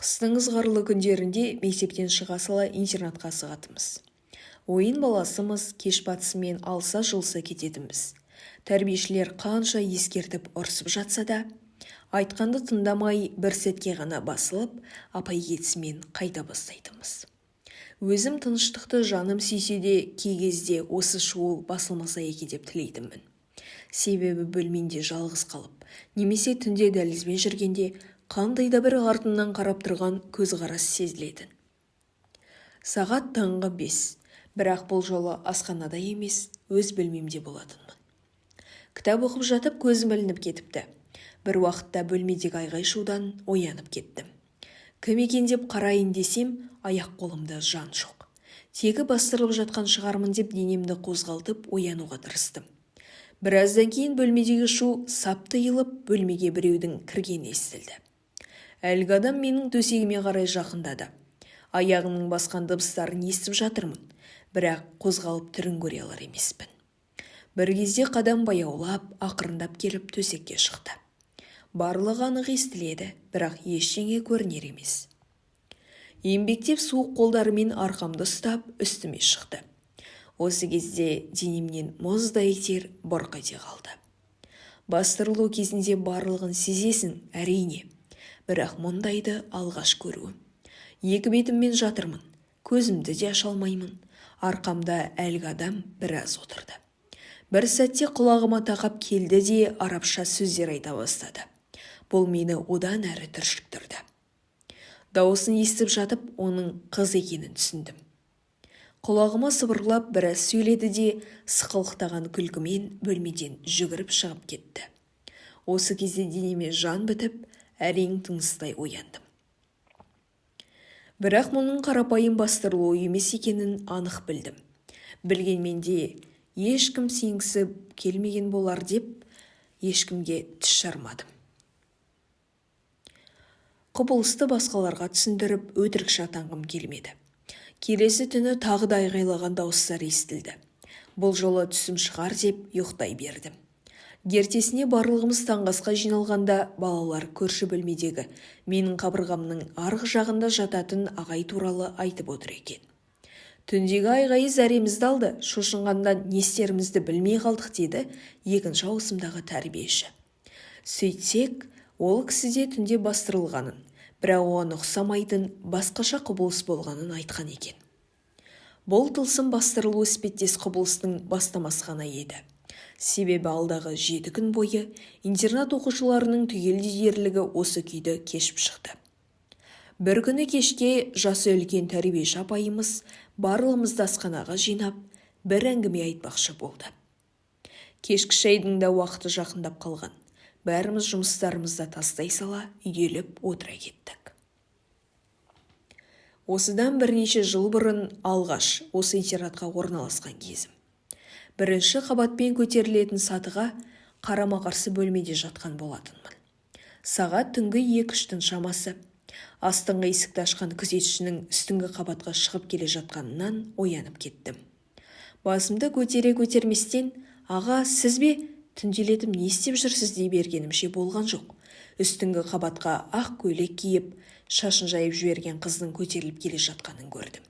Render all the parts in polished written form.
Қыстың ызғарлы күндерінде мектептен шыға сала интернатқа асығатынбыз. Ойын баласымыз, кеш батысымен алса-жұлса кететінбіз. Тәрбиешілер қанша ескертіп ұрсып жатса да, айтқанды тыңдамай бір сәтке ғана басылып, апай кетісімен қайта бастайтынбыз. Өзім тыныштықты жаным сүйсе де, кей кезде осы шуыл басылмаса екен деп тілейтінмін. Себебі бөлмеңде жалғыз қалып, немесе түнде дәлізбен жүргенде қандай да бір артыңнан қарап тұрған көзқарас сезілетін. Сағат таңғы 5, бірақ бұл жолы асханада емес, өз бөлмемде болатынмын. Кітап оқып жатып көзім ілініп кетіпті. Бір уақытта бөлмедегі айғай-шудан оянып кеттім. Кім екен деп қарайын десем, аяқ-қолымда жан жоқ. Тегі бастырылып жатқан шығармын деп денемді қозғалтып оянуға тырыстым. Біраздан кейін бөлмедегі шу сап тыйылып, бөлмеге біреудің кіргені естілді. Әлгі адам менің төсегіме қарай жақындады. Аяғының басқан дыбыстарын естіп жатырмын, бірақ қозғалып түрін көре алар емеспін. Бір кезде қадам баяулап, ақырындап келіп төсекке шықты. Барлығы анық естіледі, бірақ ештеңе көрінер емес. Еңбектеп суық қолдарымен арқамды ұстап, үстіме шықты. Осы кезде денемнен мұздай тер бұрқ ете қалды. Бастырылу кезінде барлығын сезесің, әрине. Бірақ мұндайды алғаш көруім. Екі бетіммен жатырмын, көзімді де аша алмаймын. Арқамда әлгі адам біраз отырды. Бір сәтте құлағыма тақап келді де арабша сөздер айта бастады. Бұл мені одан әрі түршіктірді. Дауысын естіп жатып, оның қыз екенін түсіндім. Құлағыма сыбырлап біраз сөйледі де, сықылықтаған күлкімен бөлмеден жүгіріп шығып кетті. Осы кезде денеме жан бітіп, әрең тыныстай ояндым. Бірақ мұның қарапайым бастырылу емес екенін анық білдім. Білгенмен де ешкім сенгісі келмеген болар деп ешкімге тіс жармадым. Құбылысты басқаларға түсіндіріп, өтірікші атанғым келмеді. Келесі түні тағы да айғайлаған дауыстар естілді. Бұл жолы түсім шығар деп ұйықтай бердім. Ертесіне барлығымыз таңғы асқа жиналғанда балалар көрші бөлмедегі менің қабырғамның арғы жағында жататын ағай туралы айтып отыр екен. Түндегі айғайы зәремізді алды, шошынғаннан не істерімізді білмей қалдық, деді екінші ауысымдағы тәрбиеші. Сөйтсек, ол кісі де түнде бастырылғанын, бірақ оған ұқсамайтын басқаша құбылыс болғанын айтқан екен. Бұл тылсым бастырылу іспеттес құбылыстың бастамасы ғана еді. Себебі алдағы 7 күн бойы интернат оқушыларының түгелдей дерлігі осы күйді кешіп шықты. Бір күні кешке жасы үлкен тәрбиеші апайымыз барлығымызды асханаға жинап, бір әңгіме айтпақшы болды. Кешкі шайдың да уақыты жақындап қалған. Бәріміз жұмыстарымызды тастай сала үйделіп отыра кеттік. Осыдан бірнеше жыл бұрын алғаш осы интернатқа орналасқан кезім. Бірінші қабатпен көтерілетін сатыға қарама-қарсы бөлмеде жатқан болатынмын. Сағат түнгі 2-3-тің шамасы. Астыңғы есікті ашқан күзетшінің үстіңгі қабатқа шығып келе жатқанынан оянып кеттім. Басымды көтере көтерместен, «Аға, сіз бе? Түнделетіп не істеп жүрсіз?» дей бергенімше болған жоқ. Үстіңгі қабатқа ақ көйлек киіп, шашын жайып жіберген қыздың көтеріліп келе жатқанын көрдім.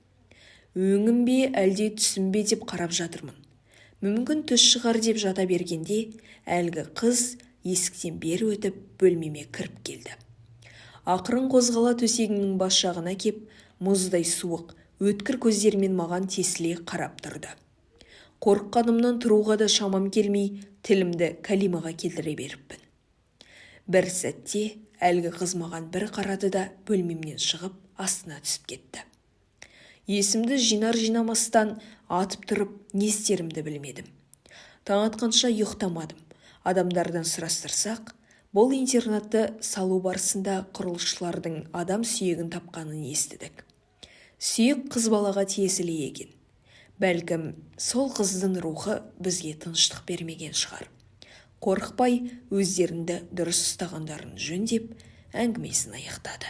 Өңім бе, әлде түсім бе деп қарап жатырмын. Мүмкін түс шығар деп жата бергенде, әлгі қыз есіктен бері өтіп, бөлмеме кіріп келді. Ақырын қозғала төсегімнің бас жағына кеп, мұздай суық, өткір көздерімен маған тесіле қарап тұрды. Қорыққанымнан тұруға да шамам келмей, тілімді кәлимаға келтіре беріппін. Бір сәтте әлгі қыз маған бір қарады да бөлмемнен шығып, астына түсіп кетті. Есімді жинар жинамастан атып тұрып, не істерімді білмедім. Таң атқанша ұйықтамадым. Адамдардан сұрастырсақ, бұл интернатты салу барысында құрылысшылардың адам сүйегін тапқанын естідік. Сүйек қыз балаға тиесілі екен. Бәлкім, сол қыздың рухы бізге тыныштық бермеген шығар. Қорықпай өздеріңді дұрыс ұстағандарын жөн деп әңгімесін аяқтады.